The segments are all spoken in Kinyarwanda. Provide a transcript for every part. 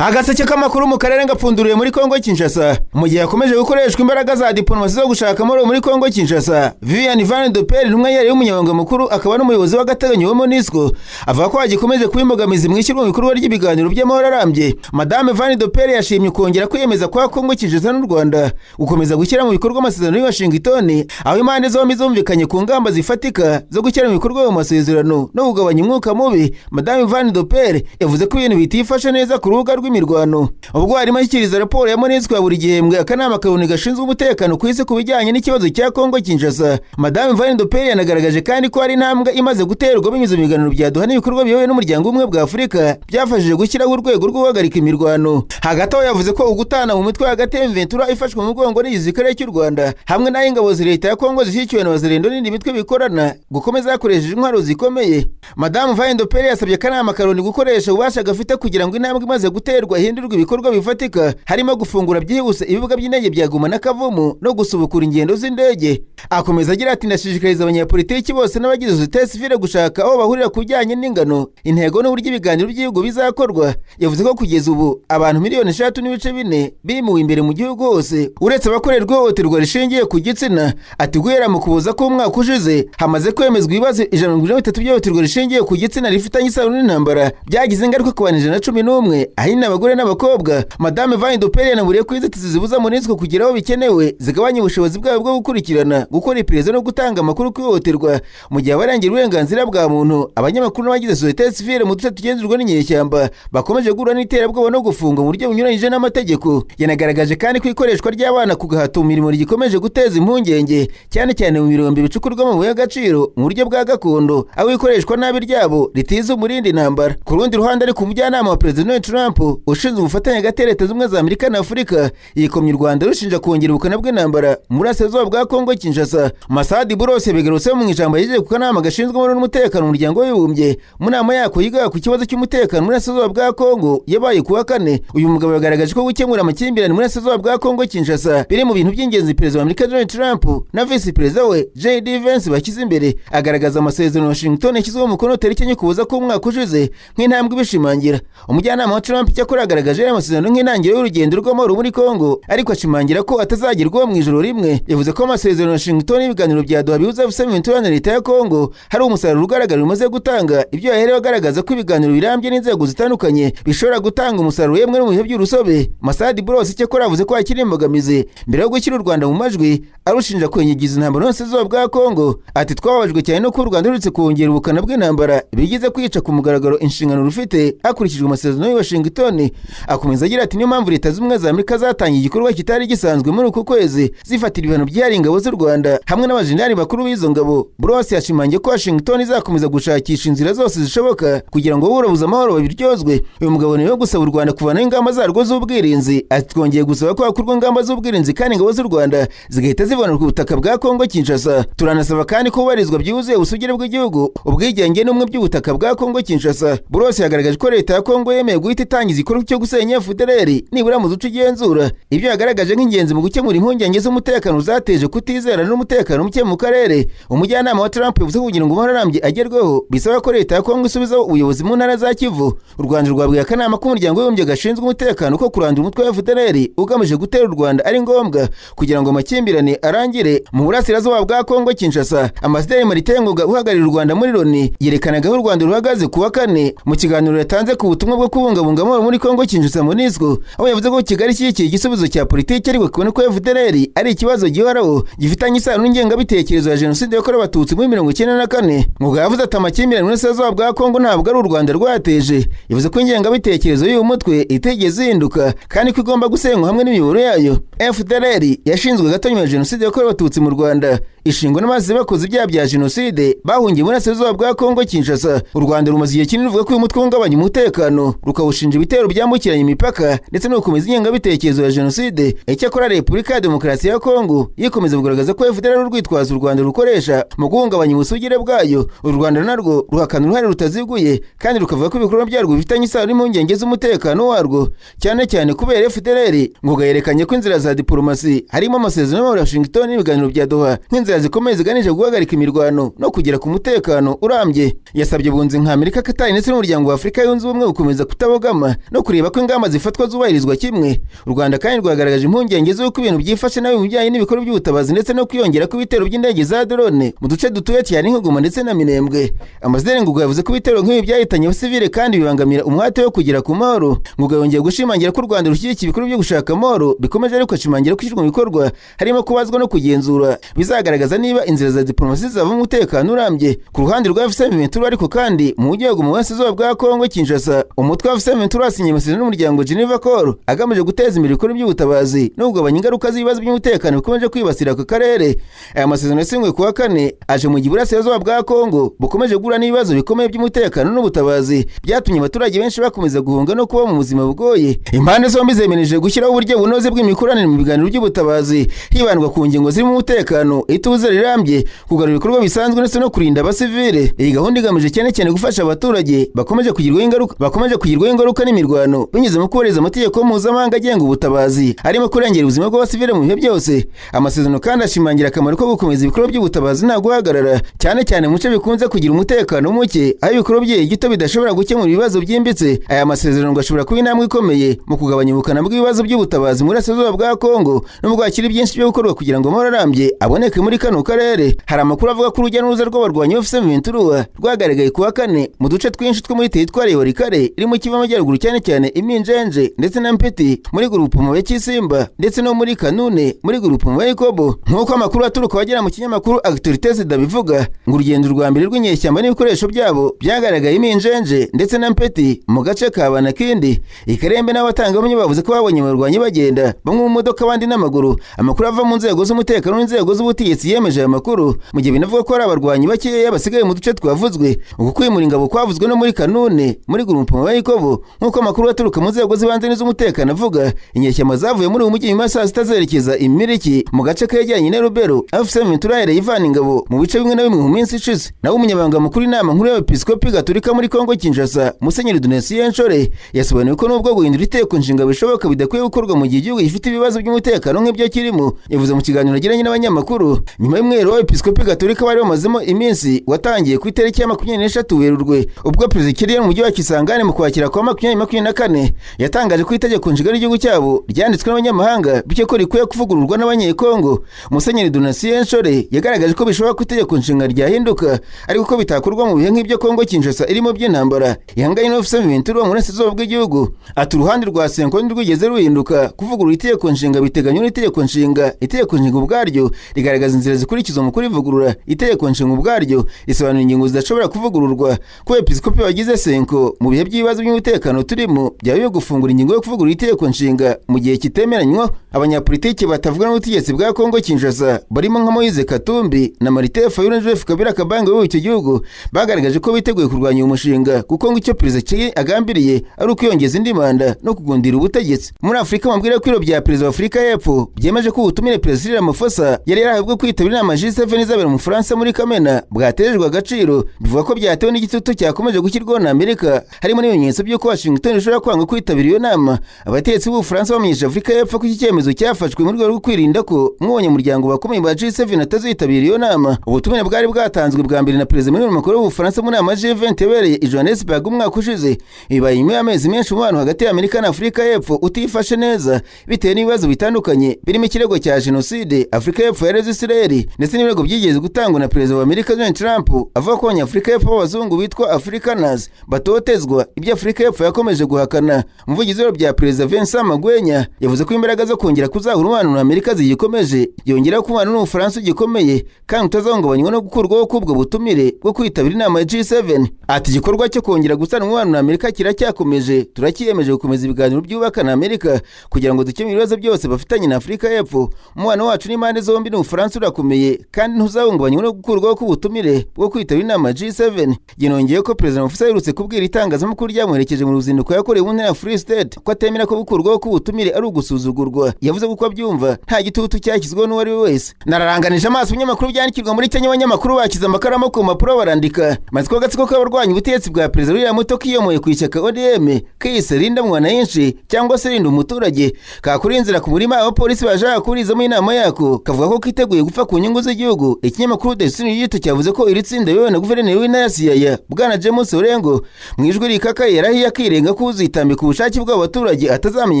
Agaseke k'amakuru mu karere gapfunduriwe muri Kongo Kinshasa mu gihe hakomeje gukoreshwa imbaraga za diplomasi zo gushaka amahoro muri Kongo Kinshasa. Vivian Van de Perre, intumwa yari y'umunyamabanga mukuru akaba n'umuyobozi w'agateganyo wa MONUSCO, avuga ko hagikomeje kuba imbogamizi mu ishyirwa mu bikorwa ry'ibiganiro by'amahoro arambye. Madame Van de Perre yashimye kongera kwiyemeza kwa Kongo Kinshasa n'u Rwanda gukomeza gushyira mu bikorwa amasezerano y'i Washington, aho impande zombi zumvikanye ku ngamba zifatika zo gushyira mu bikorwa ayo masezerano no kugabanya umwuka mubi. Madame Van de Perre yavuze ko ibintu bitifashe neza ku rubuga rw'imirwano ubwo harimo ashyikiriza raporo ya MONUSCO ya buri gihembwe akanama ka ONU gashinzwe umutekano ku isi ku bijyanye n'ikibazo cya Kongo Kinshasa. Madame Van de Perre yanagaragaje kandi ko hari intambwe imaze guterwa binyuze mu biganiro bya Doha n'ibikorwa biyobowe n'Umuryango w'Ubumwe bwa Afurika byafashije gushyiraho urwego rwo guhagarika imirwano. Hagati aho, yavuze ko ugutana mu mitwe hagati ya M23 ifashwe mu mugongo n'igisirikare cy'u Rwanda hamwe n'ay'ingabo za leta ya Kongo zishyigikiwe na Wazalendo n'indi mitwe bikorana gukomeza hakoresheje intwaro zikomeye. Madame Van de Perre yasabye akanama ka ONU gukoresha ububasha gafite kugira ngo intambwe imaze guterwa ihindurwe ibikorwa bifatika, harimo gufungura byihuse ibibuga by'indege bya Goma na Kavumu no gusubukura ingendo z'indege. Akomeza agira ati: "Ndashishikariza abanyapolitiki bose n'abagize sosiyete sivile gushaka aho bahurira ku bijyanye n'ingano, intego n'uburyo ibiganiro by'igihugu bizakorwa." Yavuze ko kugeza ubu abantu miliyoni 3.4 bimuwe imbere mu gihugu hose, uretse abakorerwa ihohoterwa rishingiye ku gitsina. Ati: "Guhera mu Kuboza k'umwaka ushize hamaze kwemezwa ibibazo 173 by'ihohoterwa rishingiye ku gitsina rifitanye isano n'intambara byagize ingaruka ku bantu 111, ahanini abagore n'abakobwa." Madame Van de Perre yanaburiye ko inzitizi zibuza MONUSCO kugera aho bikenewe zigabanya ubushobozi bwabo bwo gukurikirana, gukora iperereza no gutanga amakuru ku ihohoterwa, mu gihe abarengera uburenganzira bwa muntu, abanyamakuru n'abagize sosiyete sivile mu duce tugenzurwa n'inyeshyamba bakomeje guhura n'iterabwoba no gufungwa mu buryo bunyuranyije n'amategeko. Yanagaragaje kandi ko ikoreshwa ry'abana ku gahato mu mirimo rigikomeje guteza impungenge, cyane cyane mu birombe bicukurwamo amabuye y'agaciro mu buryo bwa gakondo, aho ikoreshwa nabi ryabo ritiza umurindi intambara. Ku rundi ruhande ariko, umujyanama wa Perezida Donald Trump ushinzwe ubufatanye hagati ya Leta Zunze Ubumwe za Amerika na Afurika yikomye u Rwanda, rushinja kongera ubukana bw'intambara mu burasirazuba bwa Kongo Kinshasa. Massad Boulos yabigarutseho mu ijambo yagejeje ku kanama gashinzwe amahoro n'umutekano mu Muryango w'Abibumbye, mu nama yako yiga ku kibazo cy'umutekano mu burasirazuba bwa Kongo yabaye ku wa kane. Uyu mugabo yagaragaje ko gukemura amakimbirane mu burasirazuba bwa Kongo Kinshasa biri mu bintu by'ingenzi Perezida wa Amerika Donald Trump na Visi Perezida we JD Vance bashyize imbere, agaragaza amasezerano Washington yashyizweho umukono tariki 4 Ukuboza k'umwaka ushize nk'intambwe ibishimangira. Umujyanama wa Trump cyakora yagaragaje aya masezerano nk'intangiriro y'urugendo rw'amahoro muri Kongo, ariko ashimangira ko atazagerwaho mu ijoro rimwe. Yavuze ko amasezerano ya Washington n'ibiganiro bya Doha bihuza AFC M23 na leta ya Kongo hari umusaruro ugaragara bimaze gutanga, ibyo yaherewe agaragaza ko ibiganiro birambye n'inzego zitandukanye bishobora gutanga umusaruro yemwe no mu bihe by'urusobe. Massad Boulos cyakora yavuze ko hakiri imbogamizi mbere yo gushyira u Rwanda mu majwi arushinja kwenyegiza intambara y'uburasirazuba bwa Kongo. Ati: "Twababajwe cyane no kuba u Rwanda ruretse kongera ubukana bw'intambara bigize kwica ku mugaragaro inshingano rufite hakurikijwe amasezerano y'i Washington." Akomeza agira ati: "Niyo mpamvu Leta Zunze Ubumwe za Amerika zatangiye igikorwa kitari gisanzwe muri uku kwezi, zifatira ibihano byihariye ingabo z'u Rwanda hamwe n'abajenerali bakuru b'izo ngabo." Boulos yashimangiye ko Washington izakomeza gushakisha inzira zose zishoboka kugira ngo aburabuza amahoro babiryozwe. Uyu mugabo niwe gusaba u Rwanda kuvanaho ingamba zarwo z'ubwirinzi. Ati: "Twongeye gusaba ko hakorwa ingamba z'ubwirinzi kandi ingabo z'u Rwanda zigahita zivanwa ku butaka bwa Kongo Kinshasa. Turanasaba kandi ko hubahirizwa byuzuye ubusugire bw'igihugu, ubwigenge n'ubumwe by'ubutaka bwa Kongo Kinshasa." Boulos yagaragaje ko leta ya Kongo yemeye guhita itangiza igikorwa cyo gusenya FDLR nibura mu duce igenzura, ibyo yagaragaje nk'ingenzi mu gukemura impungenge z'umutekano zateje kutizerana n'umutekano muke mu karere. Umujyanama wa Trump yavuze ko kugira ngo amahoro arambye agerweho bisaba ko leta ya Kongo isubizaho ubuyobozi mu ntara za Kivu. U Rwanda rwabwiye akanama k'Umuryango w'Abibumbye gashinzwe umutekano ko kurandura umutwe wa FDLR ugamije gutera u Rwanda ari ngombwa kugira ngo amakimbirane arangire mu burasirazuba bwa Kongo Kinshasa. Ambasaderi Martin Ngoga uhagarariye u Rwanda muri Loni yerekanaga aho u Rwanda ruhagaze ku wa kane mu kiganiro yatanze ku butumwa bwo kubungabunga amahoro muri Kongo Kinshasa, MONUSCO, aho yavuze ko Kigali ishyigikiye igisubizo cya politiki, ariko kubona ko FDLR ari ikibazo gihoraho gifitanye isano n'ingengabitekerezo ya jenoside yakorewe Abatutsi muri 94. Ngoga yavuze ati: "Amakimbirane mu burasirazuba bwa Kongo ntabwo ari u Rwanda rwateje." Yavuze ko ingengabitekerezo y'uyu mutwe itigeze ihinduka kandi ko igomba gusenywa hamwe n'imiyoboro yayo. FDLR yashinzwe gato nyuma ya jenoside yakorewe Abatutsi mu Rwanda, ishingwa n'abazize bakoze ibyaha bya jenoside bahungiye mu burasirazuba bwa Kongo Kinshasa. U Rwanda rumaze igihe kinini ruvuga ko uyu mutwe uhungabanya umutekano, rukawushinja ibitero byambukiranya imipaka ndetse no gukomeza ingengabitekerezo ya jenoside. Icyakora Repubulika ya Demokarasi ya Kongo yikomeza kugaragaza ko FDLR ari urwitwazo u Rwanda rukoresha mu guhungabanya ubusugire bwayo. U Rwanda narwo ruhakana uruhare rutaziguye kandi rukavuga ko ibikorwa byarwo bifitanye isano n'impungenge z'umutekano warwo, cyane cyane kubera FDLR. Ngoga yerekanye ko inzira za diplomasi, harimo amasezerano y'amahoro ya Washington n'ibiganiro bya Doha, nk'inzira zikomeye ziganisha guhagarika imirwano no kugera ku mutekano urambye. Yasabye bunzi nka Amerika, Katari ndetse n'Umuryango wa Afurika Yunze Ubumwe gukomeza kutabogama. no kureba ko ingamba zifatwa zubahirizwa kimwe. U Rwanda kandi rwagaragaje impungenge z'uko ibintu byifashe nabi mu bijyanye n'ibikorwa by'ubutabazi ndetse no kwiyongera kw'ibitero by'indege za drone mu duce dutuye cyane nka Goma ndetse na Minembwe. Ambasaderi Ngoga yavuze ko ibitero nk'ibi byahitanye abasivile kandi bibangamira umuhate wo kugera ku mahoro. Ngoga yongeye gushimangira ko u Rwanda rushyigikiye ibikorwa byo gushaka amahoro bikomeje, ariko ashimangira ko ishyirwa mu bikorwa harimo kubazwa no kugenzura bizagaragaza niba inzira za diplomasi zizavamo umutekano urambye. Ku ruhande rwa AFC M23 ariko kandi, mu mujyi wa Goma mu burasirazuba bwa Kongo Kinshasa, umutwe wa AFC M23 wasinye amasezerano n'umuryango Geneva Call agamije guteza imbere ibikorwa by'ubutabazi no kugabanya ingaruka z'ibibazo by'umutekano bikomeje kwibasira aka karere. Aya masezerano yasinywe ku wa kane aje mu gihe uburasirazuba bwa Kongo bukomeje guhura n'ibibazo bikomeye by'umutekano n'ubutabazi, byatumye abaturage benshi bakomeza guhunga no kuba mu buzima bugoye. Impande zombi zemereje gushyiraho uburyo bunoze bw'imikoranire mu biganiro by'ubutabazi, hibandwa ku ngingo zirimo umutekano, ituze rirambye, kugarura ibikorwa bisanzwe ndetse no kurinda abasivile. Iyi gahunda igamije cyane cyane gufasha abaturage bakomeje kugirwaho ingaruka n'imirwano, binyuze mu kubahiriza amategeko mpuzamahanga agenga ubutabazi, harimo kurengera ubuzima bw'abasivile mu bihe byose. Amasezerano kandi ashimangira akamaro ko gukomeza ibikorwa by'ubutabazi nta guhagarara, cyane cyane mu bice bikunze kugira umutekano muke, aho ibikorwa by'igihe gito bidashobora gukemura ibibazo byimbitse. Aya masezerano ngo ashobora kuba intambwe ikomeye mu kugabanya ubukana bw'ibibazo by'ubutabazi mu burasirazuba bwa Kongo, nubwo hakiri byinshi byo gukorwa kugira ngo amahoro arambye aboneke muri kano karere. Hari amakuru avuga ko urujya n'uruza rw'abarwanyi b'AFC M23 rwagaragaye ku wa kane mu duce twinshi two muri teritwari ya Walikale iri mu Kivu y'Amajyaruguru, cyane cyane Iminjenje ndetse na Mpeti muri groupement ya Kisimba, ndetse no muri Kanune muri groupement ya Ikobo. Nk'uko amakuru aturuka abagera mu kinyamakuru Actualités dabivuga, ngo urugendo rwa mbere rw'inyeshyamba n'ibikoresho byabo byagaragaye Iminjenje ndetse na Mpeti mu gace ka Banakindi Ikarembe. N'abatangabuhamya bavuze ko babonye abarwanyi bagenda, bamwe mu modoka, abandi n'amaguru. Amakuru ava mu nzego z'umutekano n'inzego z'ubutegetsi yemeje aya makuru, mu gihe binavuga ko hari abarwanyi bakeya basigaye mu duce twavuzwe. Uku kwimura ingabo kwavuzwe no muri Kanune muri groupement ya Ikobo. Nk'uko amakuru aturuka mu nzego z'ibanze n'iz'umutekano avuga, inyeshyamba zavuye muri uyu mujyi nyuma ya saa 6 zerekeza Imiriki mu gace kegeranye na Rubero. AFC M23 yahereye ivana ingabo mu bice bimwe na bimwe mu minsi ishize. Naho umunyamabanga mukuru inama nkuru y'abepiskopi gatolika muri Kongo Kinshasa, Musenyeri Donatien Nshole, yasobanuye ko nubwo guhindura itegeko nshinga bishoboka, bidakwiye gukorwa mu gihe igihugu gifite ibibazo by'umutekano nk'ibyo kirimo. Yavuze mu kiganiro yagiranye n'abanyamakuru nyuma y'umwiherero w'abepiskopi gatolika bari bamazemo iminsi, watangiye ku itariki ya 23 Werurwe, ubwo Perezida Kiriya mu mujyi wa Kisangani mu kwakira kwa 2024 yatangaje ko itegeko nshinga ry'igihugu cyabo ryanditswe n'abanyamahanga, bityo ko rikwiye kuvugururwa n'Abanyekongo. Musenyeri Donatien Nshole yagaragaje ko bishoboka ko itegeko nshinga ryahinduka, ariko ko bitakorwa mu bihe nk'ibyo Kongo Kinshasa irimo by'intambara ihanganye n'AFC M23 mu burasirazuba bw'igihugu. Ati: "Uruhande rwa CENCO ntirwigeze ruhinduka. Kuvugurura itegeko nshinga biteganywa n'itegeko nshinga. Itegeko nshinga ubwaryo rigaragaza inzira zikurikizwa mu kurivugurura. Itegeko nshinga ubwaryo risobanura ingingo zidashobora kuvugururwa. Ko episkopi bagize CENCO mu bihe by'ibibazo by'umutekano turimo, byaba byo gufungura ingingo yo kuvugurura itegeko nshinga mu gihe kitemeranywa." Abanyapolitiki batavuga n'ubutegetsi bwa Kongo Kinshasa, barimo nka Moise Katumbi na Martin Fayulu na Joseph Kabila Kabange w'icyo gihugu, bagaragaje ko biteguye kurwanya uyu mushinga, kuko ngo icyo Perezida Tshisekedi agambiriye ari ukwiyongeza indi manda no kugundira ubutegetsi. Muri Afurika, mabwira ko ibiro bya perezida wa Afurika y'Epfo byemeje ko ubutumire Perezida Cyril Ramaphosa yari yarahawe bwo kwitabira inama G7 izabera mu Bufaransa muri Kamena bwatejejwe agaciro. Bivuga ko byatewe n'igitutu cyakomeje gushyirwaho na Amerika, harimo n'ibimenyetso by'uko Washington ishobora kwanga kwitabira iyo nama. Abategetsi b'Ubufaransa bamenyesha Afurika y'Epfo ko iki cyemezo cyafashwe mu rwego rwo kwirinda ko umwe mu banyamuryango bakomeye ba G7 atazitabira iyo nama. Ubutumire bwari bwatanzwe bwa mbere na Perezida Emmanuel Macron w'Ubufaransa mu nama G20 yabereye i Johannesburg umwaka ushize. Bibaye nyuma y'amezi menshi umubano hagati ya Amerika na Afurika y'Epfo utifashe neza, bitewe n'ibibazo bitandukanye birimo ikirego cya jenoside Afurika y'Epfo yareze Israel, ndetse n'ibirego byigeze gutangwa na Perezida wa Amerika Donald Trump avuga ko Abanyafurika y'Epfo b'abazungu bitwa Afrikaners batotezwa, ibyo Afurika y'Epfo yakomeje guhakana. Umuvugizi w'ibiro bya Perezida Vincent Magwenya yavuze ko imbaraga zo kongera kuzahura umubano na Amerika zigikomeje. Yongeraho ko umubano n'Ubufaransa ugikomeye kandi utazahungabanywa no gukurwaho k'ubwo butumire bwo kwitabira inama ya G7. Ati: "Igikorwa cyo kongera gusana umubano na Amerika kiracyakomeje. Turacyiyemeje gukomeza ibiganiro byubaka na Amerika kugira ngo dukemure ibibazo byose bafitanye na Afurika y'Epfo. Umubano wacu n'impande zombi n'Ubufaransa urakomeye kandi ntuzahungabanywa no gukurwaho k'ubutumire bwo kwitabira inama ya G7." Yonongeye ko Perezida Ramaphosa aherutse kubwira itangazamakuru ryamuherekeje mu ruzinduko yakorewe mu ntara ya Free State ko atemera ko gukurwaho k'ubutumire ari ugusuzugurwa. Yavuze ko uko abyumva nta gitutu cyashyizweho n'uwo ari we wese. Nararanganije amaso ibinyamakuru byandikirwa muri Kenya, abanyamakuru bashyize amakaramu ku mpapuro barandika, maze ko agatsiko k'abarwanya ubutegetsi bwa Perezida William Ruto kiyomoye ku ishyaka ODM kiyise Linda Mwananchi cyangwa se Rinda Umuturage, kakuriye inzira ku murima abapolisi bashaka kuburizamo inama yako, kavuga ko kiteguye gupfa ku nyungu z'igihugu. Ikinyamakuru The Sun Digital cyavuze ko iri tsinda riyobowe na guverineri w'intara ya Siaya, Bwana James Orengo, mu ijwi rikakaye yarahiye akirenga. ko uzitambika ubushake bw'abaturage atazamenya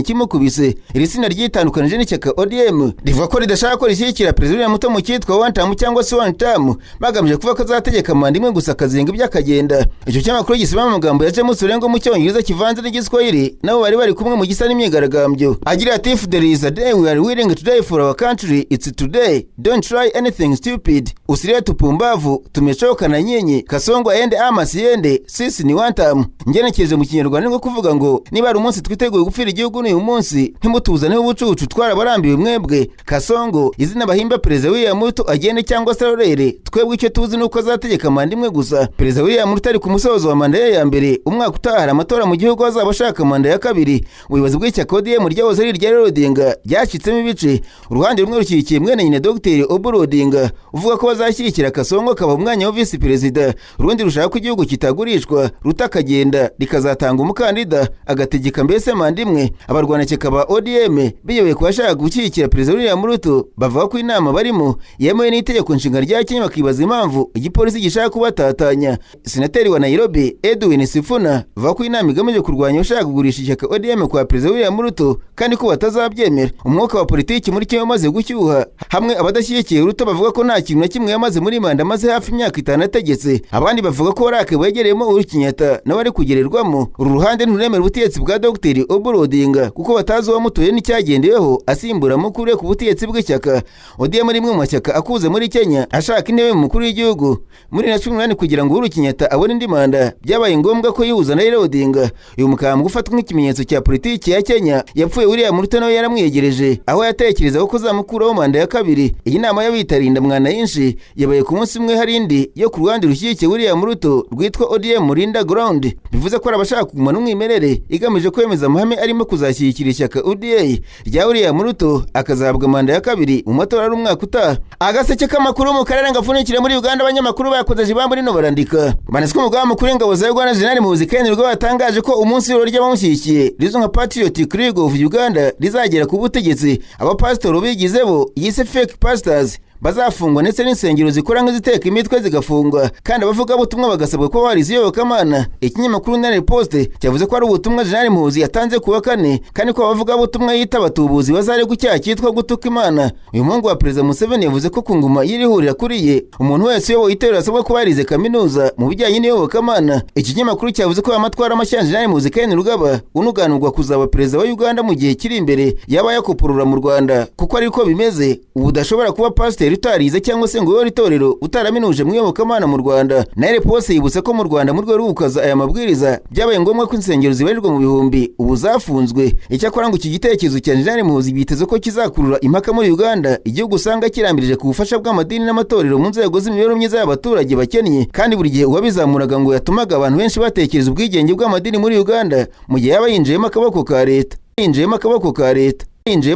ikimukubise. Iri tsinda ryitandukanije n'ishyaka ODM, rivuga ko ridashaka ko rishyigikira Perezida William Ruto mu cyitwa one term cyangwa se one term, bagamije kuvuga ko azategeka manda imwe gusa, akazinga ibyo akagenda. Icyo kinyamakuru gisoma amagambo ya James Orengo mu Cyongereza kivanze n'Igiswahili, nabo bari kumwe mu gisa n'imyigaragambyo, agira ati: "If there is a day we are willing to die for our country, it's today. Don't try anything stupid. Usilete upumbavu. Tumechoka na nyinyi. Kasongo aende ama asiende, sisi ni one term." Ngenekereje mu Kinyarwanda ni nko kuvuga ngo niba ari umunsi twiteguye gupfira igihugu, n'uyu munsi. Ntimutuzaneho ubucucu, twarabarambiwe mwebwe. Kasongo, izina bahimba Perezida William Ruto, agende cyangwa se arorere, twebwe icyo tuzi ni uko azategeka manda imwe gusa. Perezida William Ruto ari ku musozo wa manda ye ya mbere. Umwaka utaha hari amatora mu gihugu, azaba ashaka manda ya kabiri. Ubuyobozi bw'ishyaka ODM ryahoze ari irya Odinga ryacitsemo ibice. Uruhande rumwe rushyigikiye mwene nyina Dr Oburu Odinga, uvuga ko bazashyigikira Kasongo akaba umwanya wa visi perezida. Urundi rushaka ko igihugu kitagurishwa, Ruto akagenda, rikazatanga umukandida agategeka mbese manda imwe. Abarwanashyaka ba ODM biyoboye ku bashaka gushyigikira Perezida William Ruto bavuga ko inama barimo yemewe n'itegeko nshinga rya Kenya, bakibaza impamvu igipolisi gishaka kubatatanya. Senateri wa Nairobi Edwin Sifuna avuga ko inama igamije kurwanya abashaka kugurisha ishyaka ODM kwa Perezida William Ruto, kandi ko batazabyemera. Umwuka wa politiki muri Kenya umaze gushyuha. Hamwe abadashyigikiye Ruto bavuga ko nta kintu na kimwe yamaze muri manda amaze hafi imyaka 5 ategetse, abandi bavuga ko warake wegereyemo Uhuru Kenyatta nawe ari kugererwamo. Uru ruhande nturemera ubutegetsi bwa Dr Oburu Odinga, kuko batazi uwamutoye n'icyagendeweho asimbura mukuru we ku butegetsi bw'ishyaka ODM. Rimwe mu mashyaka akuze muri Kenya ashaka intebe mu mukuru w'igihugu. Muri 2018, kugira ngo Uhuru Kenyatta abone indi manda, byabaye ngombwa ko yihuza na Raila Odinga. Uyu mukambwe ufatwa nk'ikimenyetso cya politiki ya Kenya yapfuye, William Ruto nawe yaramwiyegereje, aho yatekerezaga ko zamukuraho manda ya kabiri. Iyi nama y'abitarinda mwanayinshi yabaye ku munsi umwe hari indi yo ku ruhande rushyigikiye William Ruto rwitwa ODM Linda Ground, bivuze ko ari abashaka kugumana umwimerere, igamije kwemeza amahame arimo kuzashyigikira ishyaka UDA rya William Ruto, akazahabwa manda ya kabiri mu matora ari umwaka utaha. Agaseke k'amakuru mu karere ngapfunikire muri Uganda. Abanyamakuru bakoze ibambu rino barandika banetswe umugaba mukuru w'ingabo za Uganda, General Muhoozi Kainerugaba, batangaje ko umunsi w'ibirori ry'abamushyigikiye rizwi nka Patriotic League of Uganda rizagera ku butegetsi, abapasitori bigize bo yise fake pastors bazafungwa, ndetse n'insengero zikora nk'iziteka imitwe zigafungwa, kandi abavugabutumwa bagasabwa kuba barize iyobokamana. Ikinyamakuru Daily Post cyavuze ko ari ubutumwa Jenerali Muhoozi yatanze ku wa kane, kandi ko abavugabutumwa yita abatubuzi bazaregwa icyaha cyitwa gutuka Imana. Uyu muhungu wa Perezida Museveni yavuze ko ku ngoma y'iri huriro akuriye, umuntu wese uyoboye itorero asabwa kuba yarize kaminuza mu bijyanye n'iyobokamana. Iki kinyamakuru cyavuze ko amatwara mashya Jenerali Muhoozi Kainerugaba, unuganurwa kuzaba perezida wa Uganda mu gihe kiri imbere, yaba yakoporora mu Rwanda, kuko ariko bimeze ubu, udashobora kuba pasiteri utarize cyangwa se ngo uyobore itorero utaraminuje mu iyobokamana mu Rwanda. Daily Post yibutsa ko mu Rwanda, mu rwego rwo gukaza aya mabwiriza, byabaye ngombwa ko insengero zibarirwa mu bihumbi ubu zafunzwe. Icyakora ngo iki gitekerezo cya Jenerali Muhoozi biteze ko kizakurura impaka muri Uganda, igihugu usanga kirambirije ku bufasha bw'amadini n'amatorero mu nzego z'imibereho myiza y'abaturage bakennye, kandi buri gihe uwabizamuraga ngo yatumaga abantu benshi batekereza ubwigenge bw'amadini muri Uganda mu gihe yaba yinjiyemo akaboko ka leta, yinjiyemo akaboko ka leta, yinjiyemo.